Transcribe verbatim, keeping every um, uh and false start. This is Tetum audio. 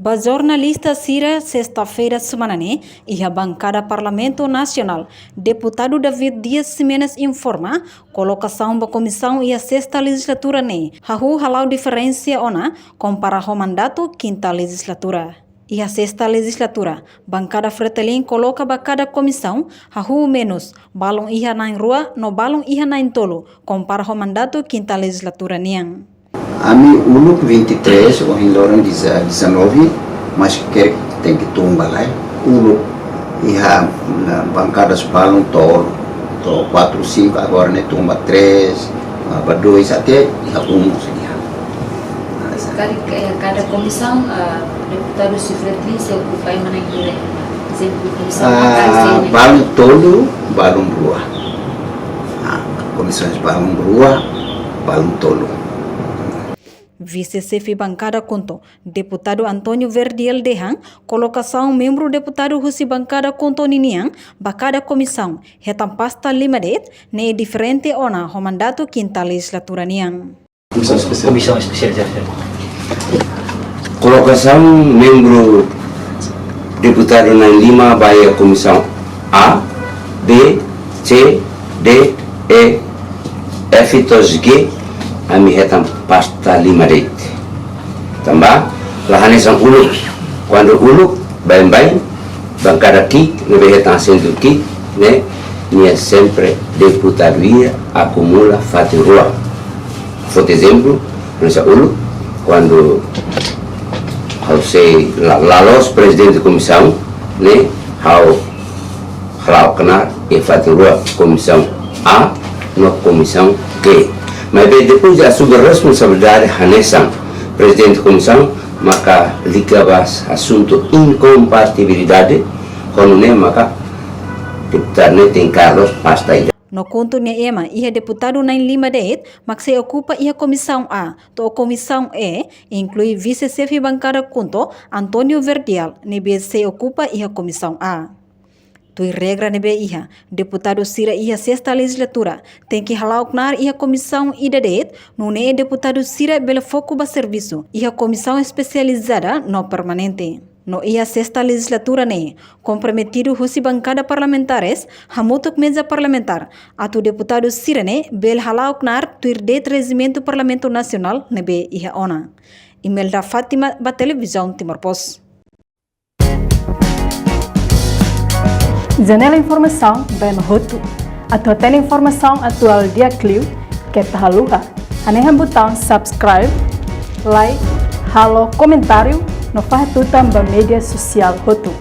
Ba jornalista sira, sesta-feira semana ne'e, iha bankada Parlamentu Nasionál, Deputadu David Dias Ximenes informa, kolokasaun ba komisaun iha sesta lejizlatura ne'e, hahú hala'o diferensa ona, kompara ho mandatu kinta lejizlatura. Iha sesta lejizlatura, bankada Fretilin koloka ba kada komisaun, hahú menus, balun iha na'in rua, no balun iha na'in tolu, kompara ho mandatu kinta lejizlatura nian. Ami uluk vinte e três, ohin loron dia dezanove, mas ke tenke tun ba lai. Uluk iha, ah, bankadas balun tolu, to'o quatro, cinco, agora ne'e tun ba três, ah, ba dois, até iha um, seria. Kada, eh, kada komisaun, ah, deputadu sira sei okupa ema na'in hira? Ezemplu, komisaun A, A, sei ne'e. Balun tolu, balun rua. Ah, komisaun balun rua, balun tolu. Vise-xefe bankada KHUNTO, Deputadu António Verdial dehan, kolokasaun membru deputadu husi bankada KHUNTO ninian ba kada komisaun, hetan pasta lima de'it, ne'e diferente ona ho mandatu kinta lejizlatura nian. Komisaun Espesiál. Komisaun Espesiál, ya, ya. Kolokasaun membru deputadu na'in lima ba iha komisaun A, B, C, D, E, F to'o G, ami hetan pasta lima de'it. Tanba la hanesan uluk. Kuandu uluk, baibain, bankada ki'ik, ne'ebé hetan asentu ki'ik, ne'e, nia sempre deputadu ida akumula fatin rua. Fó ezemplu, hanesan uluk, kuandu ha'u sei la, la loos prezidente komisaun, ne'e, ha'u hala'o knaar iha fatin rua, komisaun A no komisaun G. Maibé depois de asume responsabilidade hanesan prezidente komisaun, maka liga ba asuntu inkompatibilidade, ho nune'e maka deputadu ne'e tenke la loos pasta ida. No KHUNTO nia ema iha deputadu na'in lima de'it, mak sei okupa iha komisaun A, to'o komisaun E, inklui vise-xefe bankada KHUNTO, António Verdial, ne'ebé sei okupa iha komisaun A. Tuir regra ne'ebé iha, deputadu sira iha sesta lejizlatura, tenke hala'o knaar iha komisaun ida de'it, nune'e deputadu sira bele foku ba servisu, iha komisaun espesializada no permanente. No iha sesta lejizlatura ne'e, komprometidu husi bankada parlamentares, hamutuk meza parlamentár, atu deputadu sira-ne'e bele hala'o knaar tuir de'it rejimentu Parlamentu Nasionál ne'ebé iha ona. Imelda Fátima ba Televizaun Timor Post. Janela informasaun ba ema hotu. Atu hatene informasaun atuál di'ak liu, keta haluha hanehan butaun subscribe, like, halo komentáriu, no fahe tutan ba média sosiál hotu.